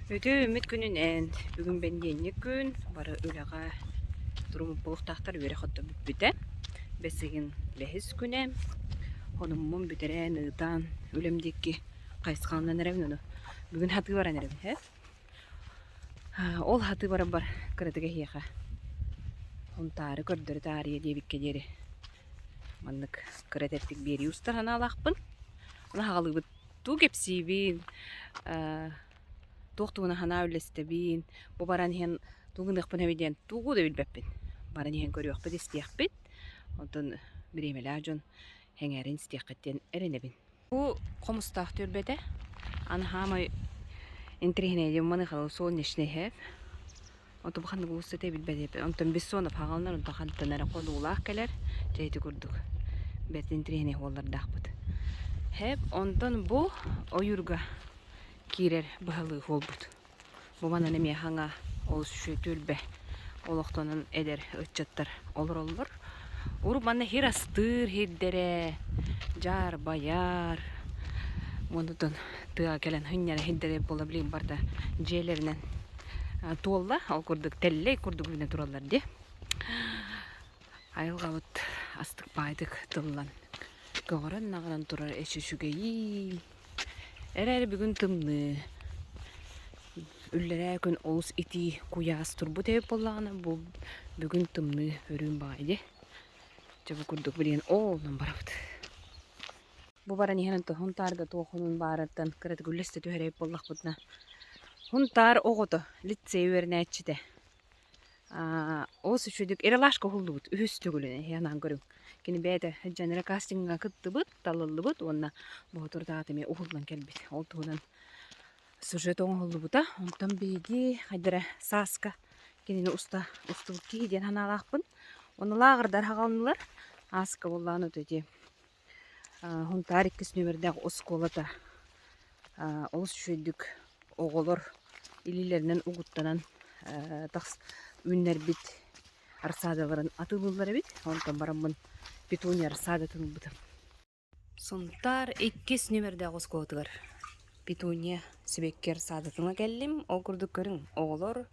Үтүө үүммүт күнүнэн! Бүгүн бэнидиэнньик күн, бары үлэҕэ туруммут үөрэх отто бүппүтэ. Бэс ыйын бэһис күнэ. Хонуммун бүтэрэн, ыытан, үлэм диэки хайысхаланан эрэбин ону. Бүгүн хатыы баран эрэбин, һэ? Ол хатыы барарбар кыратык эһиэхэ Хунтаары көрдөрө таарыйа диэбиккэ диэри маннык кыра тэттик биэрии устар санаалаахпын. Ону аҕалыыбыт тугу кэпсиибин, туох туһунан санаа үллэстэбин, бу баран иһэн тугу гыныахпын эбит диэн тугу да билбэппин. Баран иһэн көрүөхпүт, истиэхпит. Онтон бириэмэлээх дьон сэҥээрэн истиэххит диэн эрэнэбин. Бу Хомустаах түөлбэтэ. Аны хаамай интэриэһинэй диэн маныхалар солнечный хэп. Онтон бу ханнык улууста этэ билбэт Онтон Бессонов хаҕаланар, онтон хантан эрэ хонуулаах кэлэр. Дьэ ити курдук бэрт интэриэһинэй уоллардаахпыт. Хэп, онтон бу ойуурга киирэр быһалыы буолбут. Бу манан эмиэ хаҥа олус үчүгэй түөлбэ олохтонон эдэр ыччаттар олороллор. Урут манна хир астыыр хирдэрэ, дьаарбайар, онтон тыаҕа кэлэн сынньана хирдэрэ буола билигин барыта дьиэлэринэн туолла. Ол курдук тэллэй курдук үүнэ тураллар дии. Айылҕабыт астык баайдык тыллан көҕөрөн-наҕаран турар эчи үчүгэйиий. Эрээри бүгүн тымныы. Үллэрээ күн олус итии куйаас турбут эбит буоллаҕына, бу бүгүн тымныы өрүүн баҕайы дии. Дьэ бу курдук билигин оолунан барабыт. Бу баран иһэн онтон Һунтаарга туох хонун баарыттан кыратык үллэстэ түһэр эбит буоллахпытына, Һунтаар оҕото, лицей үөрэнээччитэ олус үчүгэйдик Ералашка уһуллубут үһүс төгүлүн эһиги анаан көрүҥ. Кини бэйэтэ сылдьан эрэ кастиҥҥа кыттыбыт, талыллыбыт уонна боотурдаат эмиэ уһуллан кэлбит. Ол туһунан сюжет оҥоһуллубута. Онтон биһиги хайдара сааска кинини уста устубут киһи диэн санаалаахпын. Уонна лааҕырдар хаҕалыннылар. Ааска буоллаҕына вот эти Һунтаар иккис нүөмэрдээх оскуолата олус үчүгэйдик оҕолор илиилэринэн угуттанан үүннэрбит рассадаларын атыылыыллар эбит. Онтон бараммын петуния рассадатын ылбытым. Сунтаар иккис нүөмэрдээх оскуолатыгар петуния сибэкки рассадатын ыла кэллим. Ол курдук көрүҥ, оҕолор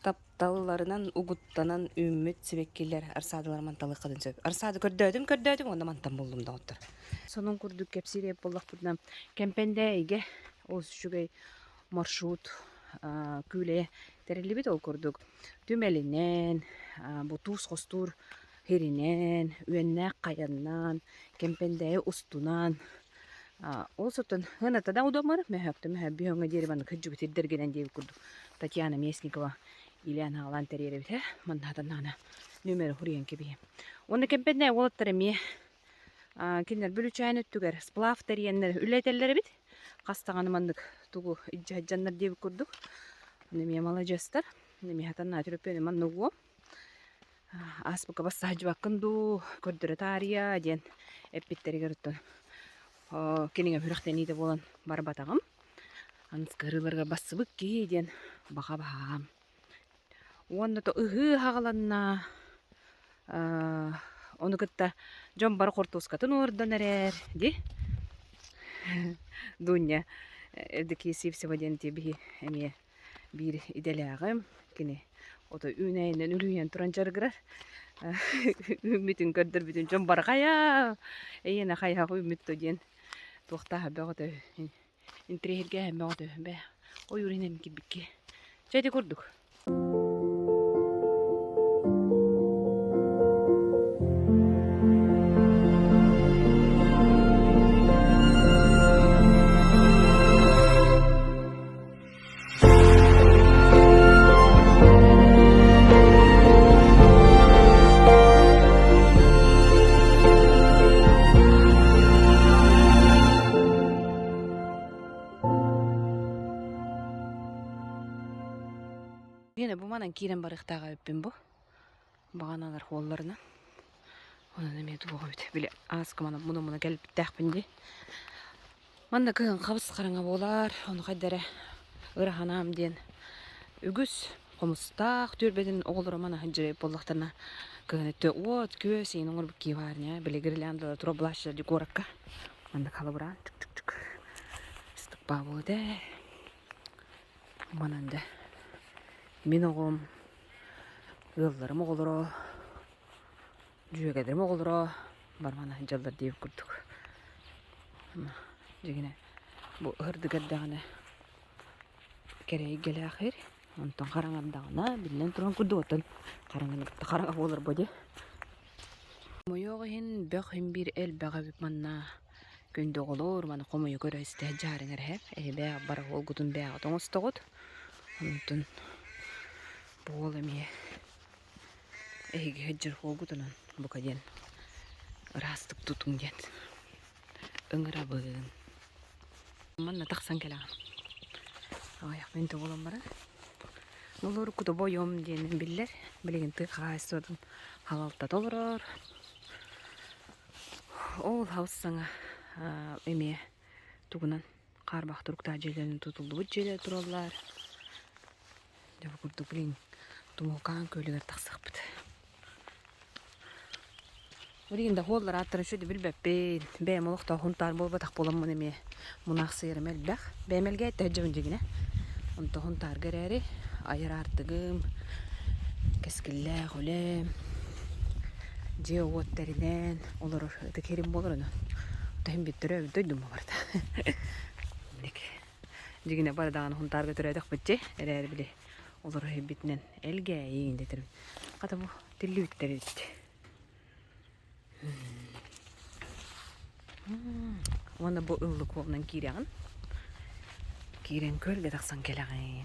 Тапталларынан угуттанан үүммүт сибэккилэр рассадалар манталыаххытын сөп. Рассада көрдөөтүм, көрдөөтүм уонна мантан буллум доҕоттор. Сонун курдук кэпсиир эбит буоллахпытына, Кэмпэндээйигэ олус үчүгэй маршрут күүлэйэ тэриллибит. Ол курдук түмэлинэн, бу туус хостуур сиринэн, үөннээх хайаннаан, Кэмпэндээйи устунан Ол сотон ыаната да удамыр, мөһөөктө мөһөө бүһөҥҥө диэри маннык сылдьыбыт ирдэргинэн диэбит курдук Татьяна Местникова илээн аҕалаан тэрийэр эбит ээ. Манна хатаннаҕына нүөмэрэ хуруйан кэбиһиэм. Уонна кэмпэннээ уолаттар эмиэ кинилэр Бүлүүчээн өттүгэр сплав тэрийэннэр үлэлэтэллэр эбит. Хас даҕаны маннык тугу илдьэ сылдьаннар диэбит курдук. Ону эмиэ маладьыастар. Эмиэ хатаннаа төлөпүөнү манна угуом. Ааспыкка бассаһдьыбаккын дуу, көрдөрө таарыйа диэн эппиттэригэр оттон кинигэ сүрэхтэниитэ буолан барбатаҕым. Аныскы бассыбыт киһи диэн баҕа баһаам. Уонна то ыһыы аҕаланна ону кытта дьон бары хортуоскатын уордан эрэр дии. Дуня Евдокия Сивцева диэн биһи эмиэ биир идэлээҕим кини ото үүнээйинэн үлүһүйэн туран дьарыгырар үүммүтүн көрдөрбүтүн дьон бары хайа эйиэнэ хайаах үүммүт дуо диэн туохтааһа бөҕөтө интириэһиргээһин бөҕөтө бээ ойуур иһинэн киирбикки чэ ити курдук Диэн бу манан киирэн барыахтаах эбиппин бу. Баҕаналар хуолларынан. Онон эмиэ туох эбит. Били ааска манан муна-муна кэлбиттээхпин дии. Манна кыһын хабыс-хараҥа буолар, ону хайда эрэ ыраһанаам диэн үгүс хомустаах түөлбэтин оҕолоро мана сылдьар буоллахтарына кыһын өттө уот, күөс иин оҥорбут киһи баар ини били гирляндалар тура булааччылар дии куоракка манна халабыраан чук-чук-чук ыстык баа буолуо этэ. Манан да мин оҕом, ыалларым оҕолоро, дьүөгэлэрим оҕолоро бармана сылдьаллар диэбит курдук. Дьиҥинэ бу ыһырдык эрдэҕинэ кэрэ эйгэлээх сир, онтон хараҥардаҕына биллэн туран курдук оттон хараҥаны кытта хараҥа буолар буо дии. Хомойуох иһин бөх иһин биир элбэх эбит манна күндү оҕолоор маны хомуйа көрө истэ дьаарыҥ эрэһэ эһибээх барахолгутун бээҕит оҥостоҕут онтон буол эмиэ эһиги сылдьар хуолгутунан бука диэн ыраастык тутуҥ диэн ыҥырабын. Манна тахсан кэлэҕин. Аҕыйах мүнүүтэ буолан баран Олоруккута бойом диэн биллэр. Билигин тыа хаһаайыстыбатын халалтата олорор. Ол хаус саҥа эмиэ тугунан хаарбах туруктаах дьиэлэринэн тутуллубут дьиэлэр тураллар. Дьэ бу курдук билигин Тумулкаан күөлүгэр тахсыахпыт. Билигин да хуоллар ааттарын үчүгэй да билбэппин. Бэйэм олохтоох Һунтаар буолбатах буоламмын эмиэ мунаахсыйарым элбэх. Бэйэм элгээттэ сылдьабын дьигинэ. Онтон Һунтаарга эрээри айар аартыгым, кэскиллээх үлэм, дьиэ-уот тэринэн олорор ытык сирим буолар онон. Оттон иһин бүттэрэ эбит дойдум барыта. Инник. Дьигинэ бары даҕаны Һунтаарга төрөөтөхпүт дии. Эрээри били олорор сирбитинэн Элгээйи дэтэрбит. Хата бу тиллибиттэр эбит. Уонна бу ыллык уолунан киирэҕин. Киирэн күөлгэ тахсан кэлэҕин.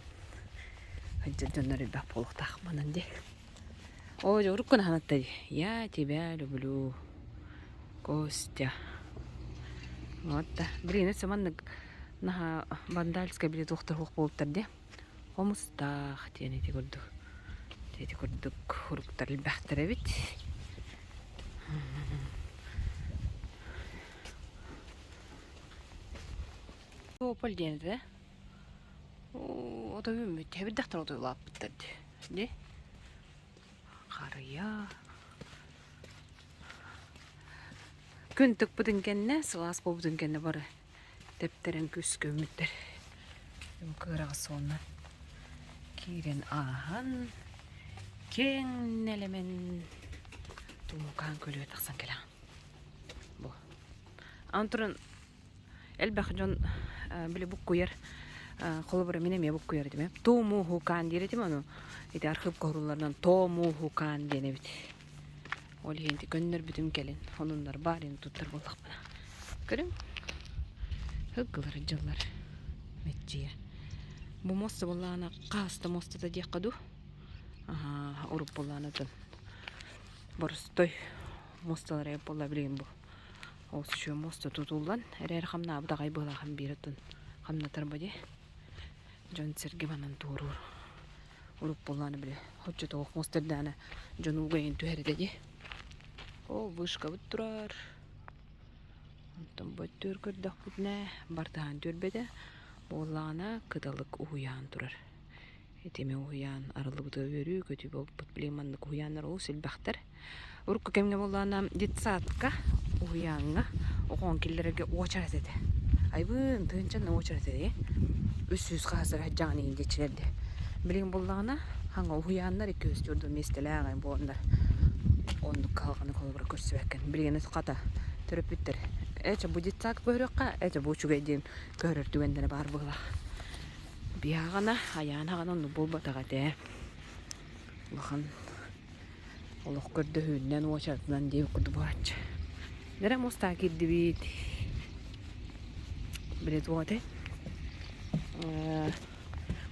Сылдьар дьоннор элбэх буолуохтаах манан дии. Оо, дьэ уруккун аһанатта дии. Я тебя люблю, Костя. Вот да. Блин, өссө маннык наһаа вандальскай били туохтар суох буолуттар дии. Хомустаах диэн ити курдук ити курдук уруктар элбэхтэр эбит. Тополь диэн этэ. Ото үүммүт. Эбирдэхтэр ото улааппыттар дии. Дии. Харыйа. Күн тыкпытын кэннэ, сылаас буолбутун кэннэ бары тэптэрэн күс көммүттэр. Кыараҕас суолунан киирэн ааһан киэҥ нэлэмэн тумукаан көлүө тахсан кэлэҕин. Бу. Аны туран элбэх дьон били буккуйар холобура мин эмиэ буккуйар этим Тумуһукаан диир этим ону ити архыыпка уһулларынан Томуһукаан диэн эбит. Ол иһин көннөрбүтүм кэлин, онуннар баар ини туттар буоллахпына. Көрүҥ, ыггылар дьыллар мэччийэ. Бу муоста буоллаҕына хааста муостата диэххэ дуу? Аһаа, урут буоллаҕына атын боростой муосталар эбит буолла билигин бу. Ол үчүгэй муоста тутуллан, эрээри хамнаабыт аҕай быһыылаах биир атын хамнатар бу дии. Дьон-сэргэ манан туоруур. Урут буоллаҕына били оччотооҕу муос тэрдэҕинэ дьон ууга иһин түһэр этэ дии. Ол вышкабыт турар. Онтон бу өттүгэр көрдөхпүтүнэ бартыһаан түөрбэтэ. Буоллаҕына кыталык уһуйаан турар. Итими уһуйаан арыллыбыта үөрүү-көтүү буолбут. Билигин маннык уһуйааннар олус элбэхтэр. Урукку кэмҥэ буоллаҕына детсадка, уһуйааҥҥа оҕоҕун киллэрэргэ уочарат этэ. Айбыын, тыһыынчанан уочарат этэ. 300 хаһыс эрэ сылдьаҕын иһин диэччилэр дии. Билигин буоллаҕына хаҥа уһуйааннар 200 төрдүн миэстэлээх ай буоланнар оннук кыһалҕаны холобура көрсүбэккин. Билигин хата төрөппүттэр эчэ бу детсад көһөрүөххэ, эчэ бу үчүгэй диэн көһөрөр түгэннэрэ баар быһыылаах. Биһаҕана, айаан аҕана оннук буолбатах этэ. Улахан олох көрдөһүүннэн, уочаратынан диэбит курдук буолааччы. Нэрэ муостаҕа киирдибит. Били туох этэй?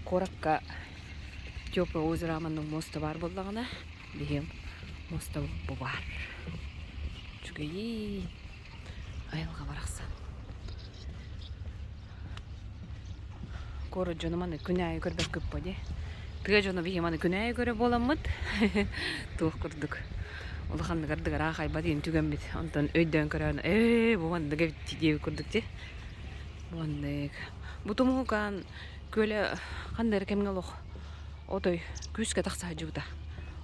Куоракка Теплое озеро маннык муоста баар буоллаҕына, биһиэм муоста бу баар. Үчүгэйиин. Айылҕа барахсан. Куорат дьоно маны күн аайы көрбөккүт буо дии. Тыа дьоно биһи маны күн аайы көрө буоламмыт туох курдук улаханнык ардыгар аахайбат иһин түгэммит. Онтон өйдөөн көрөөн ээ бу маннык эбит диэбит курдук дии. Маннык. Бу тумуһукаан күөлэ ханна эрэ кэмҥэ олох отой күүскэ тахса сылдьыбыта.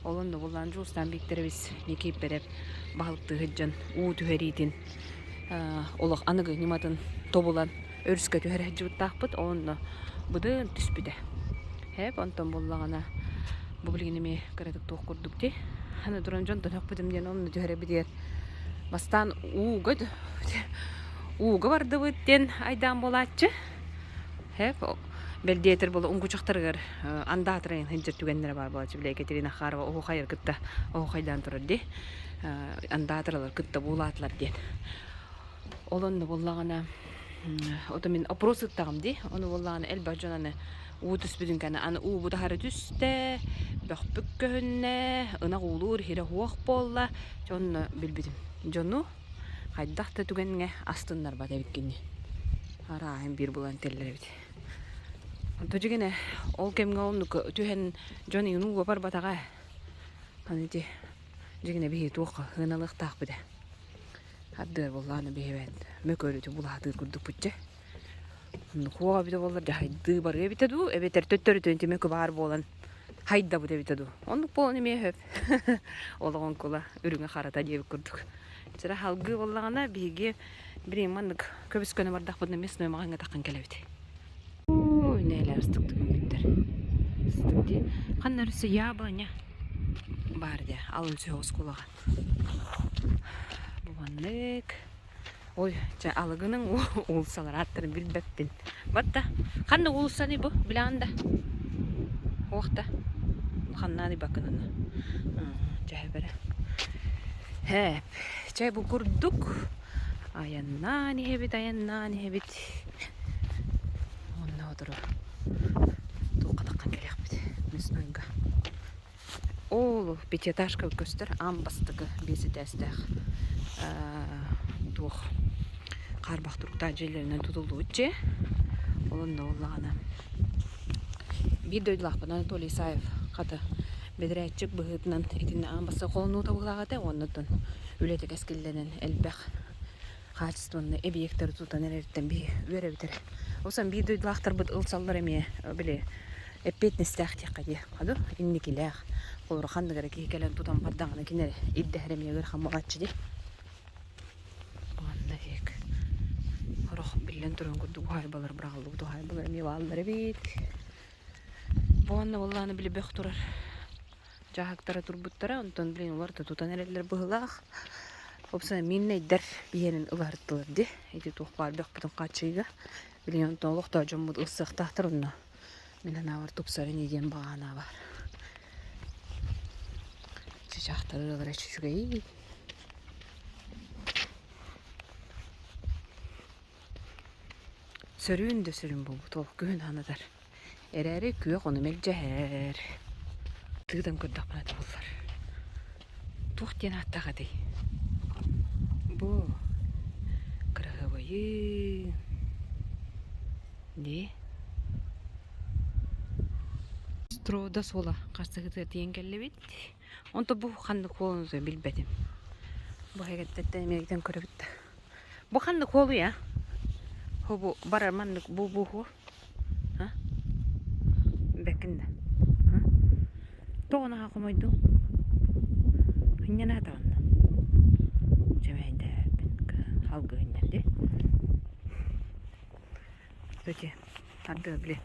Ол онно буллаан Дьулустаан Бииктэрэбис Никииппэрэп баһылыктыы сылдьан уу түһэриитин олох аныгы ньыматын тобулан өрүскэ түһэрэ сылдьыбыттаахпыт. Онно быдан түспүтэ. Һээп, онтон буоллаҕына бу билигин эмиэ кыратык туох курдук дии. Аны туран дьонтон өхпүтүм диэн онно түһэрэбитигэр бастаан ууга ууга бардыбыт диэн айдаан буолааччы. Һээп, бэл диэтэр буола уҥкучахтарыгар андаатырайын сылдьар түгэннэрэ баар буолааччы. Били Екатерина Харова оһуохайар кытта оһуохайдаан турар дии. Андаатыралар кытта буулаатылар диэн. Ол онно буоллаҕына ото мин опрос ыттаҕым дии. Ону буоллаҕына элбэх дьон аны уу түспүтүн кэннэ аны уубут аһары түстэ, бөхпүт көһүннэ, ынах уулуур иһирэ суох буолла. Дьэ онно билбитим. Дьону хайдах да түгэҥҥэ астыннарбат эбиккин. Арааһын биир булан тиллэр эбит. Онто дьигинэ ол кэмҥэ оннук түһэн дьон иҥин ууга барбатаҕа. Аны ити дьигинэ биһи туохха сыаналыахтаахпыт ээ. Ардыгар буоллаҕына биһибэт мөкөрүтү булаатыыр курдукпут дьэ. Оннук эбитэ буоллар дьаһайдыы барыа эбитэ дуу, эбэтэр төттөрүтүн ити мөкү баар буолан хайдабыт эбитэ дуу. Оннук буолан эмиэ сөп. Олоҕун кула үрүҥэ-харата диэбит курдук. Чара халгыы буоллаҕына биһиги билигин маннык көбүс-көнө бардахпытына мясной маҕаҥҥа таххан кэлэбит. Ой, нээлэр ыстык түгүммүттэр. Ыстык дии. Ханна өрүсэ яблоня баар дии алын сүһүөх оскуолаҕа. Бу маннык. Ой, чэ алыгының уулуссалар ааттарын билбэппин. Батта, ханна уулуссаный бу? Билэҕин да? Уох да? Ханнаан баккынана. Чэ бэрэ. Һээп. Чэ бу курдук айаннаан иһэбит, айаннаан иһэбит. Уонна отыро туохха таххан кэлиэхпит мяснойга. Ол пятиэтажка көстөр аан бастакы биэс этээстээх туох хаарбах туруктаах дьиэлэринэн тутуллубут дьиэ. Ол онно буоллаҕына биир дойдулаахпын Анатолий Исаев хата бэдэрээтчик быһыытынан итиннэ аан бастакы холонуута быһыылаах этэ уонна оттон үлэтэ кэскиллэнэн элбэх хаачыстыбаннай эбийиэктэри тутан эрэриттэн биһи үөрэбит эрэ. Осон биир дойдулаахтарбыт ылсаллар эмиэ били эппиэтинэстээх диэххэ дии. Хаду инникилээх. Холобура ханнык эрэ киһи кэлэн тутан бардаҕына кини эрэ ирдэһэр эмиэ ыарахан буолааччы дии. Уонна иһик сорох биллэн туран курдук уһаайбалар быраҕыллыбыт уһаайбалар эмиэ бааллар эбит. Бу уонна буоллаҕына били бөх турар дьааһыктара турбуттара, онтон блин олор да тутан эрэллэр быһыылаах. Уопсайынан мииннэйдэр биһиэнин ылаһыртылар дии. Ити туох баар бөхпүтүн хааччыйыга. Билигин онтон олохтоох дьоммут ылсыахтаахтар онно. Мин санаабар тупсар ини диэн баҕа санаа баар. Чычаахтары ылара үчүгэй. Сөрүүн да сүрүн буолбут ол күһүн санатар. Эрээри күөх ону мэлдьэһэр. Тыытан көрдөхпүнэ табыллар. Туох диэн ааттаах этэй? Бу кыраһыабайын дии. Строда суола харсыһытыгар тиийэн кэллибит. Онто бу ханнык хуолун билбэтим. Бу эгэттэртэн эмиэритэн көрөбүт да. Бу ханнык хуолуй а? Хо бу барар маннык бу бу хуо. Бэккин да. Тоҕо наһаа хомойдуҥ? Ынньана даҕаны. Чэмэйдээппин алгыһынньан дии. Эти ардыгар били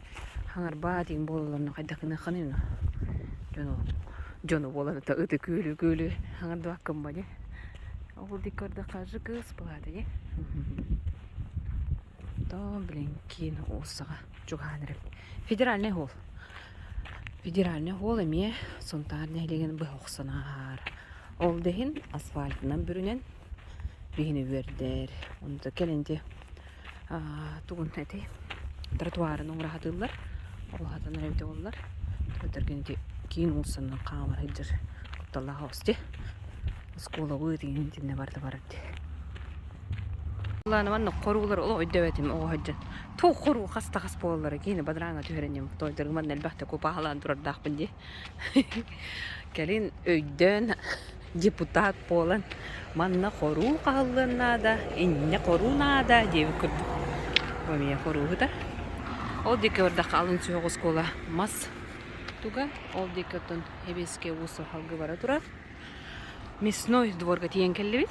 хаҥарбаа диэн буолалларына хайдах гыныаххыный ону? Дьону дьону буолан ыты күөлү-күөлү хаҥардыбаккын ба дии. Ол диэки көрдөххө кыыс былаата дии. То, блин, киин уулуссаҕа чугаһаан эрэр. Федеральный холл. Федеральный холл эмиэ Сунтаар нэһилиэгин быһа охсон ааһар. Ол да иһин асфальтынан бүрүнэн биһини үөрдэр. Онто кэлин ити тугун этэй тротуарын оҥоро сатыыллар. Ол сатанар эбитэ буоллар. Өтөргүн ити киин уулуссанан хаамар сылдьар кутталлаах оҕус дии. Оскуолабыт иҥин итиннэ барыта барар дии. Лаана манна хоруулар олох өйдөөбөтүм оҕо сылдьан. Туох хоруу хас да хас буолаллара киһини бадарааҥҥа түһэрэн диэн тойдорго манна элбэхтэ купаалаан турардаахпын дии. Кэлин өйдөөн депутат буолан манна хоруу хаһыллыан наада, инньэ хоруу наада диэбит курдук. Бу эмиэ хорууһута. Ол диэки бардахха алын сүһүөх оскуола мас туга, ол диэки оттон Эбиэскэ уус салгыы бара турар. Мясной дворга тиийэн кэллибит.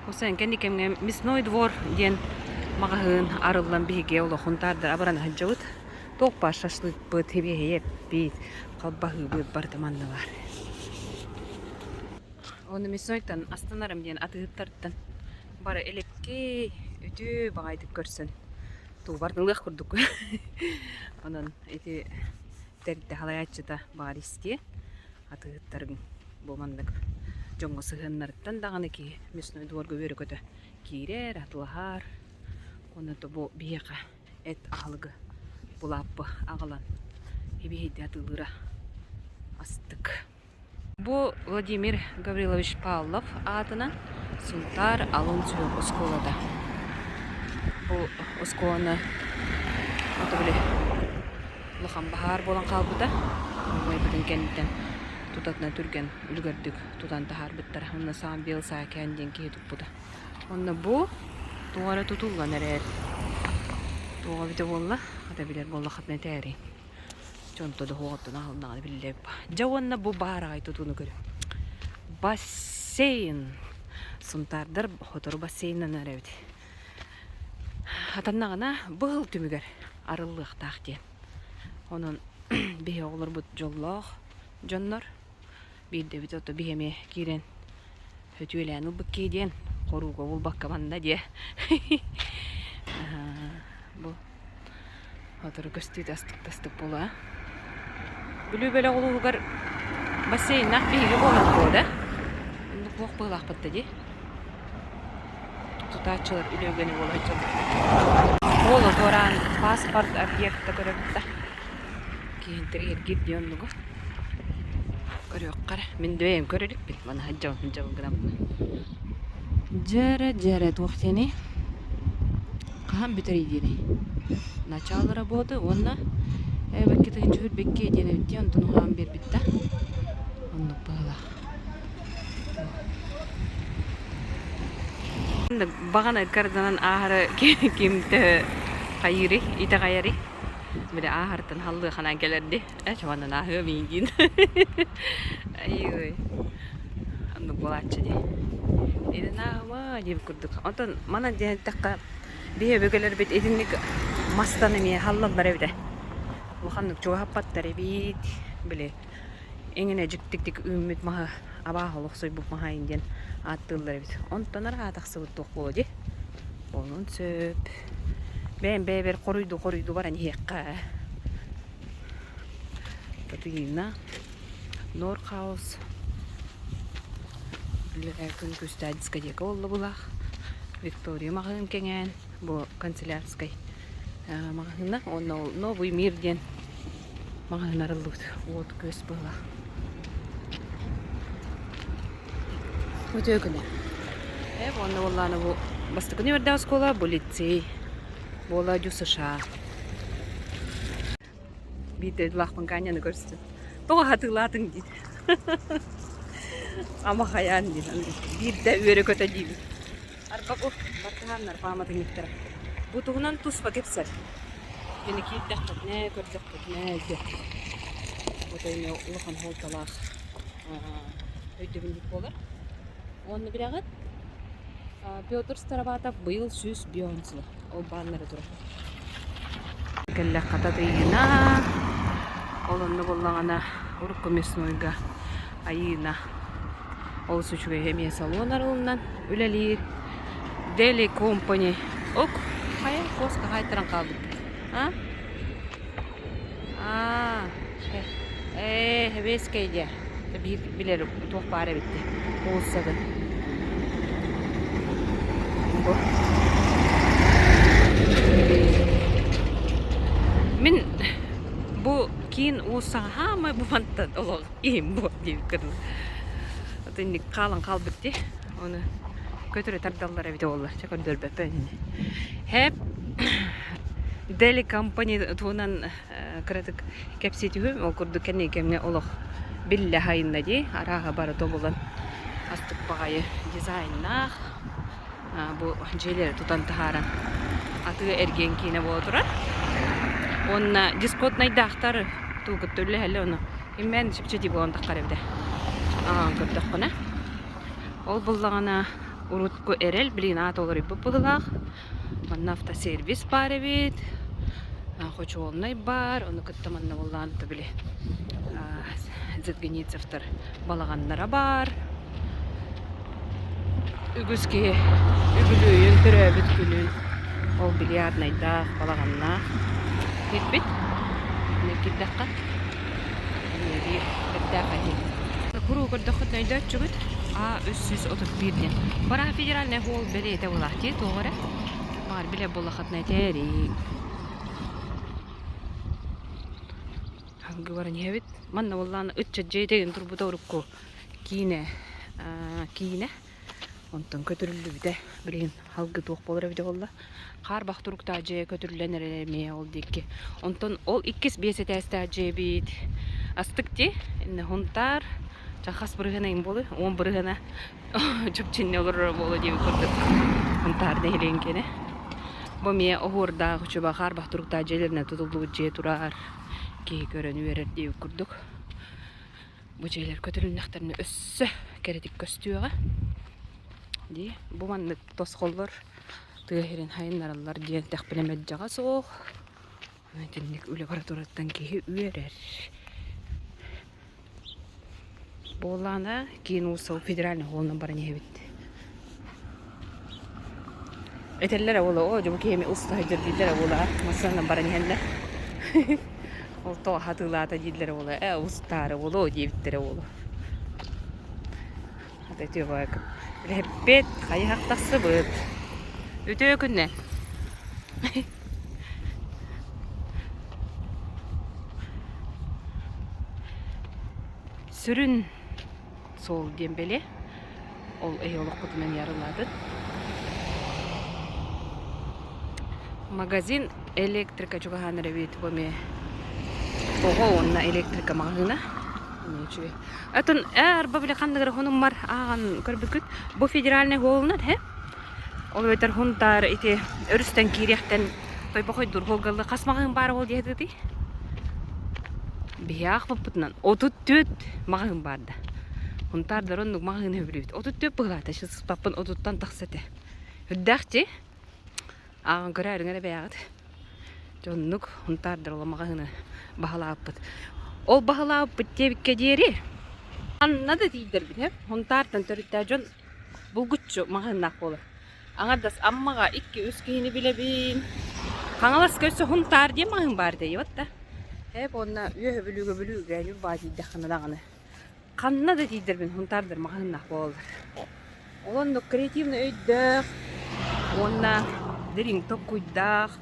Осен кэнни кэмҥэ Мясной двор диэн маҕаһыын арыллан биһиги олохун таардар абырана сылдьабыт. Туох баар шашлыкпыт, сибиэһэй эппит, халбаһыыбыт барыта манна баар. Уонна мяснойтан астынарым диэн атыыһыттартан бары элэккэй, үтүө баҕайытык көрсөн туубар ылыах курдук. Онон ити тэрилтэ салайааччыта баар истиэ атыыһыттарыҥ бу маннык дьоҥҥо сыһыаннарыттан даҕаны киһи мясной дворга үөрэ-көтө киирэр, атылаһар. Уонна бу биһиэхэ эт аһылыгы булааппы аҕалан ибиһийдэ атыылыыра астык. Бу Владимир Гаврилович Павлов аатынан Сунтаар алын сүһүөх оскуолата. Бу оскуоланы ото били улахан баһаар буолан хаалбыта. Умайбытын кэнниттэн тутатына түргэн үлүгэрдик тутан таһаарбыттара. Онно Самвел Саакян диэн киһи туппута. Онно бу туох эрэ тутуллан эрэр. Туох эбитэ буолла, хата билэр буоллаххытына этээрий. Дьонто дохуоттан аһылнаҕына биллэ Дьэ уонна бу баараҕай тутууну көрүҥ. Бассейн. Сунтаардар сотору бассейнанар эбит. Атаннаҕына быһыл түмүгэр арыллыахтаах диэн. Онон биһи оҕолорбут дьоллоох дьоннор. Биирдэбит ото биһи эмиэ киирэн Өтүөлээн ылбыт киһи диэн хорууга булбакка манна диэ. Бу сотору көстүүтэ астык-тастык буолуо. Бүлүү бөлөх улууһугар бассейннаах биһиги буолан буо да. Оннук буох быһыылаахпыт да дии. Тутааччылар үлэ үгэни буола сылдьаллар. Уол туораан паспорт объекта көрөбүт да. Киһинтириһиргиир дии оннугу. Көрүөххэ эрэ. Мин да бэйэм көрө иликпин. Маны сылдьабын сылдьабын гынаммын. Дьэрэ дьэрэ туох диэний? Хаһан бүтэрий диэний? Начало работы уонна эбэкки тыһыынча сүүрбэккэ диэн эбит дии онтон уһаан биэрбит да. Оннук быһыылаах. Баҕана ыккарданан ааһары ким төһө хайыырый, итэҕэйэрий? Били ааһартан халлыаханан кэлэрди. Ээ, чабанан ааһыам иигин. Ай-ой. Оннук буолааччы дии. Итин ааһыма диэбит курдук. Онтон манан диэн эттэххэ, биһи өбүгэлэрбит итинник мастан эмиэ халлаллар эбитэ. Улаханнык чугаһаппаттар эбит. Били эҥинэ дьиктиктик үүммүт маһы абааһы олохсуйбут маһайын диэн ааттыыллар эбит. Онтон араа тахсыбыт туох буолуо дии. Онон сөп. Бэйэм бэйэбэр хоруйду-хоруйду баран иһиэххэ. Татыйыына, Норхаус, күн күстээх дискотека буолла Виктория маҕаһыын кэҥээн, бу канцелярскай маҕаһыына уонна ол Новый мир диэн маҕаһыын арыллыбыт уот күөс быһыылаах. Үтүө күнэ. Э, уонна буоллаана бу бастакы нүөмэрдээх оскуола бу лицей буола дю США. Биирдэ дылаахпын Ганяны көрүстүм. Тоҕо хатыылаатыҥ диир. Ама хайаан диир. Биирдэ үөрэ-көтө диибин. Арба бу бартыһааннар пааматынньыктара. Бу туһунан туспа кэпсэл. Кини киирдэххитинэ, көрдөххүтүнэ өйдүөххүт. Бу эмиэ улахан суолталаах өйдөбүнньүк буолар. Уонна билэҕит, Петр Староватов быйыл 105 сыла ол бааннара турар. Кэллэххэ Татыйыына, ол онно буоллаҕына урукку мяснойга Айыына олус үчүгэй эмиэ салон арылынан үлэлиир. Deli Company ок хайа куоска хаайтаран хаалбыт а аа ээ хэбиэскэй диэ биир билэр туох баар эбит дии уулуссатын бу мин бу киин уулуссаҕа хаамай бу мантан олох иһим буо диэбит курдук итинник хаалан хаалбыт дии ону көтөрү тардаллар эбитэ буолла чэ көрдөрбөппүн ини хэп Deli Company туһунан кыратык кэпсии түһүм. Ол курдук кэнники кэмҥэ олох биллэ аһайынна дии. Арааһа бары тобулан астык баҕайы дизайннаах бу дьиэлэри тутан таһааран атыы-эргиэн киинэ буола турар. Уонна дискотнайдаахтар туу кытта үллэһэллэр ону иммээн чэпчэтии буолан таххар эбитэ. Аҕаан көрдөххүнэ. Ол буллаҕына урутку эрэл билигин аата уларыйбыт быһыылаах. Манна автосервис баар эбит. Хочуолунай баар, ону кытта манна буоллаан били Зедгеницевтар балаҕаннара баар. Үгүс киһи үбүлүөйүн төрөөбүт күнүн ол бильярднайдаах, балаҕаннаах киирбит. Итинник киирдэххэ эмиэ биир бэртээхэй Куруук көрдөххүтүнэ өйдөөччүгүт А 331 диэн. Бараха федеральный холл бэлиэтэ буолаах дии туох эрэ. Баҕар билэр буоллаххытына этээриҥ. Салгыы баран иһэбит. Манна буоллаҕына ыччат дьиэтигин турбута урукку киинэ киинэ. Онтон көтүрүллүбүтэ. Билигин салгыы туох буолар эбитэ буолла. Хаарбах туруктаах дьиэ көтүрүллэн эрэр эмиэ ол диэки. Онтон ол иккис биэс этээстээх дьиэбит астык дии. Иннэ Һунтаар хас бырыһыана иҥ буолуой? 10 бырыһыана чопчу олорор буолуо диэбит курдук Һунтаар нэһилиэгин киэнэ. Бу эмиэ оһуордаах учуба хаарбах туруктаах дьиэлэринэн тутуллубут дьиэ турар. Киһи көрөн үөрэр диэбит курдук. Бу дьиэлэр көтүрүлүннэхтэринэ өссө кэрэтик көстүөҕэ. Дии, бу маннык тосхоллор тыа сирин хайыннараллар диэн тэхпинэ мэлдьэҕэ суох. Итинник үлэ бара турарыттан киһи үөрэр. Буоллаҕына киин уулусса федеральный холунан баран иһэбит. Этэллэрэ буолуо, оо дьэ бу киһи эмиэ уста сылдьар дииллэрэ буолуо, массыынанан баран иһэллэр. Ол тоҕо хатыылаата дииллэрэ буолуо, ээ устаары буолуо диэбиттэрэ буолуо. Хата үтүө баайкын. Билэһиппит, хайыһах тахсыбыт. Үтүө күннэ. Сүрүн суол диэн бэлиэ. Ол эһи олоххутунан ярылаатын. Магазин электрика чугаһаан эрэ эбит бу эмиэ оҕо уонна электрика маҕаһыына. Эмиэ үчүгэй. Атын ээ арба били ханнык эрэ хонуммар ааҕан көрбүккүт. Бу федеральный холунан һэ Ол эбэтэр Һунтаар ити өрүстэн киириэхтэн Тойбохойдуур Волгалыы хас маҕаһыын баар ол диэтигитий? Биһи аахпыппытынан 34 маҕаһыын баар да. Һунтаардар оннук маҕаһыын сөбүлүүбүт. 34 быһыылаата сыспаппын отуттан тахса этэ. Үрдээх дии. Ааҕан көрөөрүҥ эрэ бэйэҕит. Дьэ оннук Һунтаардар ол маҕаһыыны баһылаабыппыт. Ол баһылаабыппыт диэбиккэ диэри ханна да тиийдэрбит һэ Һунтаартан төрүттээх дьон булгуччу маҕаһыыннаах буолар. Аҥардас Аммаҕа икки-үс киһини билэбин. Хаҥаласка өссө Һунтаар диэн маҕаһыын баар дэйэбит да. Һээп уонна Үөһэ Бүлүүгэ Бүлүүгэ Ньурбаа тиийдэххинэ даҕаны ханна да тиийдэрбин Һунтаардар маҕаһыыннаах буолаллар. Ол оннук креативный өйдөөх уонна дириҥ толкуйдаах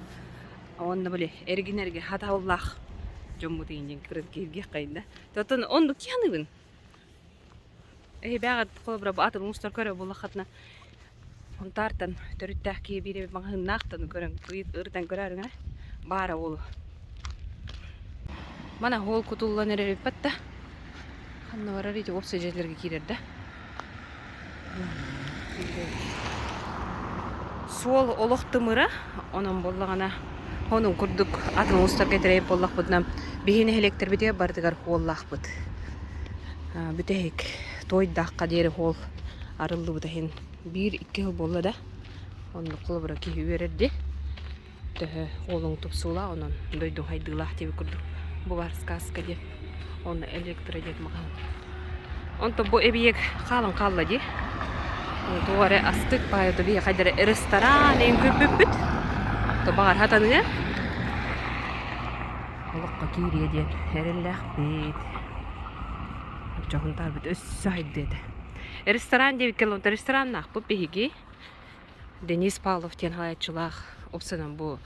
уонна били эргин-эргэ хатабыллаах дьоммут иин диэн кииргиэххэйин да. Оттон оннук киһи аныыбын. Эһибээҕит холобура бу атын уустар көрө буоллаххытына Һунтаартан төрүттээх киһи биир эбит маҕаһыыннаахтан көрөн ырытан көрөөрүҥ ээ баара буолуо. Мана уол кутуллан эрэр эбиппэт да ханна барар ити уопсай дьиэлэргэ киирэр да Суол олох тымыра, онон буоллаҕына онун курдук атын улуустарга тирэйэр буоллахпытына биһи нэһилиэктэрбитигэр барытыгар хуоллаахпыт. Бүтэһик Туойдаахха диэри хуол арыллыбыта иһин биир-икки сыл буолла да оннук холобура киһи үөрэр дии. Төһө уолуҥ тупсуулаах, онон дойдуҥ хайдыылаах диэбит курдук бу баар сказка диэн уонна электро диэн маҕаһыын. Онтон бу эбийиэк хаалан хаалла дии. Туох эрэ астык баайа биһи хайда эрэ ресторан диэн көрбүппүт. То баҕар хатаныа. Олоххо киириэ диэн эрэллээхпит. Дьоһун таарбыт өссө хайдыа этэ. Ресторан диэбиккэ рестораннаахпыт биһиги. Денис Павлов диэн салайааччылаах уопсайынан бу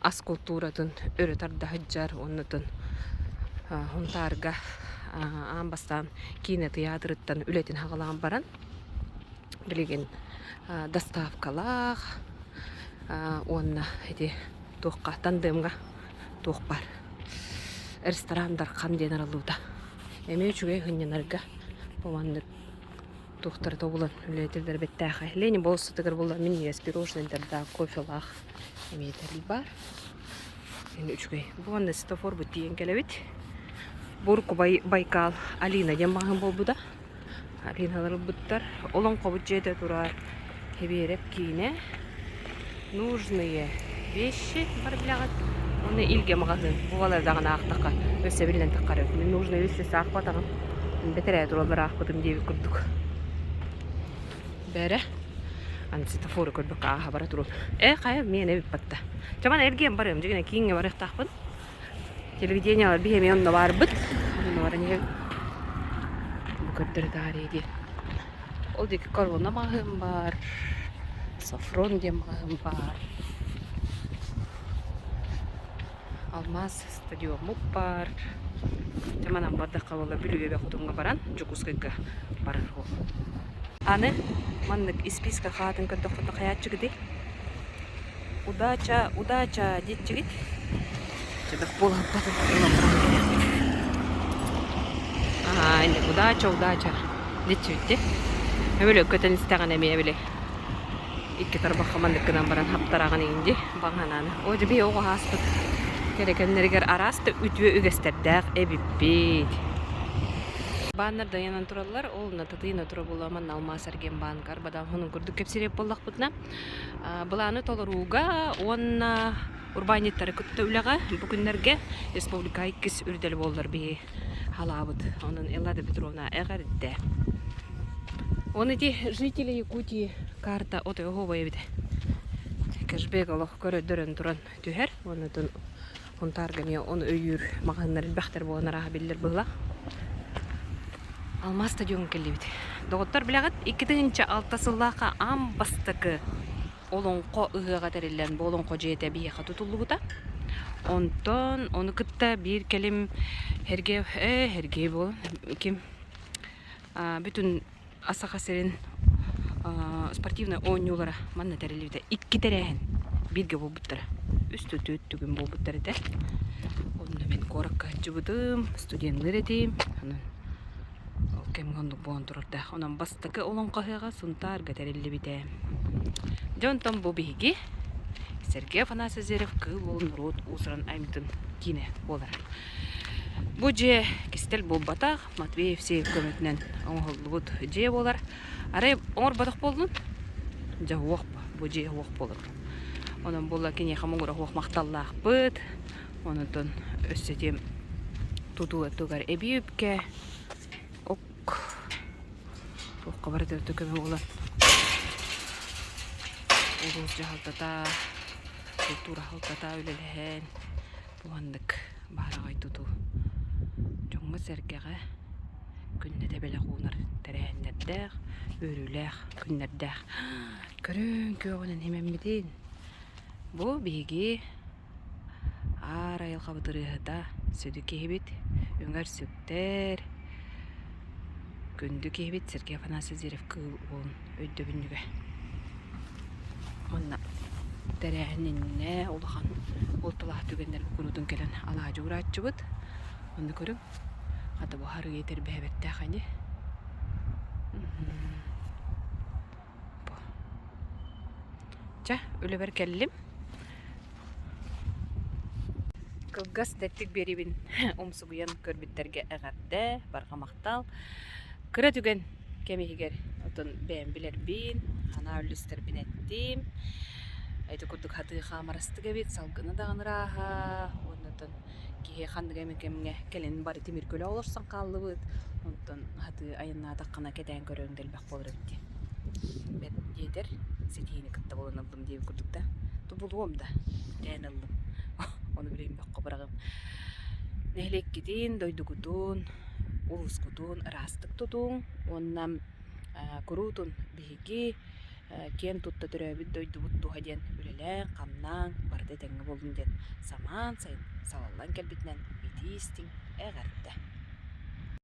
ас култууратын өрө тарда сылдьар уоннатын Һунтаарга аан бастаан киинэ тыйаатырыттан үлэтин саҕалаан баран билигин доставкалаах уонна ити туохха тандемҥа туох баар ресторан Дархан диэн арыллыбыта. Эмиэ үчүгэй сынньанарга бу маннык Туохтара тобулан үлэлэтэллэр бэттээхэй. Ленин болуоссатыгар буолла минньигэс пирожнайдардаах, кофелаах эмиэ тэрил баар. Эми үчүгэй. Бу манна светофорбут тиийэн кэлэбит. Бурку Байкал Алина диэн маҕаһыын буолбута. Алиналар ылбыттар. Олоҥхобут дьиэтэ турар. Хэбиэрэп киинэ. Нужные вещи бар билэҕит. Уонна Илгэ маҕаһыын. Бу балардаҕын аахтахха өссө биллэн таххарыа. Мин нужно өссө саахпатаҕым. Бэтэрээ тураллар аахпытым диэбит курдук. Бэрэ. Аны светофору көрбөккө ааһа бара туруом. Э, хайа, миэнэ эбит батта. Чаман эргиэн барыам, дьигинэ кииҥҥэ барыахтаахпын. Телевидениелар биһи эмиэ онно баарбыт. Онно баран иһэбит. Бу көрдөрө таарыйа диэн. Ол диэки корона маҕаһыын баар, Сафрон диэн маҕаһыын баар. Алмаас стадиоммут баар. Дьэ манан бардахха буолла Бүлүү эбэ хотуҥҥа баран Дьокуускайга барар уол. Аны маннык испиискэ хаатын көрдөххүнэ хайааччыгытый? Удача, удача диэччигит. Чөбөх буолаппатын ылан баран кэлиэхпит. Аа, инник удача, удача диэччибит Эбили көтөн истэҕинэ эмиэ били икки тарбахха маннык гынан баран хаптараҕын иҥин дии баҕанааны. Оо дьэ биһи оҕо ааспыт кэрэ кэмнэригэр араас да үтүө үгэстэрдээх эбиппит. Бааннар дайанан тураллар, ол Татыйна тура буолла манна алмаас эргиэн баанка арбадаан хонун курдук кэпсириэп буоллахпытына былааны толорууга уонна урбаанньыттары кытта үлэҕэ бу күннэргэ республика иккис үрдэл буоллар биһи халаабыт. Онон Эллада Петровна эҕэрдэ. Он эти жители Якутии карта отой оһуобай эбит. Кэшбек олох көрөдөрөн туран түһэр. Оннотон Хунтаарга эмиэ ону өйүүр маҕаһыыннар элбэхтэр буолан арааһа биллэр быһыылаах. Алмаас стадиоҥҥа кэллибит. Доҕоттор билэҕит, 2006 сыллаахха аан бастакы Олоҥхо ыһыаҕа тэриллэн, бу Олоҥхо дьиэтэ биһиэхэ тутуллубута. Онтон ону кытта биир кэлим Һэргээ, ээ, Һэргээ буолан, ким бүтүн Саха сирин спортивнай оонньуулара манна тэриллибитэ. Икки тэрээһин бииргэ буолбуттара. Үс түөрт түгэн буолбуттар этэ. Онно мин куоракка сылдьыбытым, студенныыр этим. Онон ол кэмҥэ оннук буолан турардаах. Онон бастакы олоҥхо ыһыаҕа Сунтаарга тэриллибитэ. Дьэ онтон бу биһиги Сергей Афанасьевич Зверев-Кыыл Уол норуот уус-уран айымньытын киинэ буолар. Бу дьиэ кистэл буолбатах, Матвей Евсеев көмөтүнэн оҥоһуллубут дьиэ буолар. Арай оҥорботох буоллун, дьэ уох бу дьиэ уох буолар. Онон буолла киниэхэ муҥура уох махталлаахпыт. Онтон өссө тиэм тутуу өттүгэр эбии үпкэ ок туохха барыта көмө буолан улуус дьаһалтата, култуура хаһалтата үлэлэһэн Уһаннык баараҕай тутуу дьоҥҥо-сэргэҕэ күннэтэ бэлэх уунар тэрээһиннэрдээх, үөрүүлээх күннэрдээх. Көрүҥ күөҕүнэн химэммитин. Бу биһиги аар айылҕабыт ырыаһыта, сүдү киһибит, үҥэр-сүктэр, күндү киһибит Сергей Афанасьевич Зверев-Кыыл Уолун өйдөбүнньүгэ. Манна тэрээһин иннинэ улахан уолталаах түгэннэргэ куруутун кэлэн алаадьы уурааччыбыт. Онно көрүҥ, хата бу харыйа тэрбэһэбэттээх ини. Чэ, үлэбэр кэллим. Кылгас тэттик биэриибин умсугуйан көрбүттэргэ эҕэрдэ, барҕа махтал. Кыра түгэн кэм иһигэр отон бэйэм билэрбин, санаа үллэстэрбин эттим. Ити курдук хатыы хаамарастык эбит, салгына даҕаны ырааһа уонна оттон киһи ханнык эмэ кэмҥэ кэлин бары тимир көлө олорсон хааллыбыт. Онтон хатыы айаннаатаххына кэтээн көрөрүҥ да элбэх буолар эбит дии. Бэт диэтэр ситиһиини кытта булан ыллым диэбит курдук да, тубулуом да тээн ыллым. Ону билигин бөххө быраҕым. Нэһилиэккитин, дойдугутун улуускутун ыраастык тутуҥ уонна куруутун биһиги киэн тутта төрөөбүт дойдубут туһа диэн үлэлээҥ-хамнааҥ, барыта этэҥҥэ буоллун диэн самаан сайын салаллан кэлбитинэн итии-истиҥ эҕэрдэ!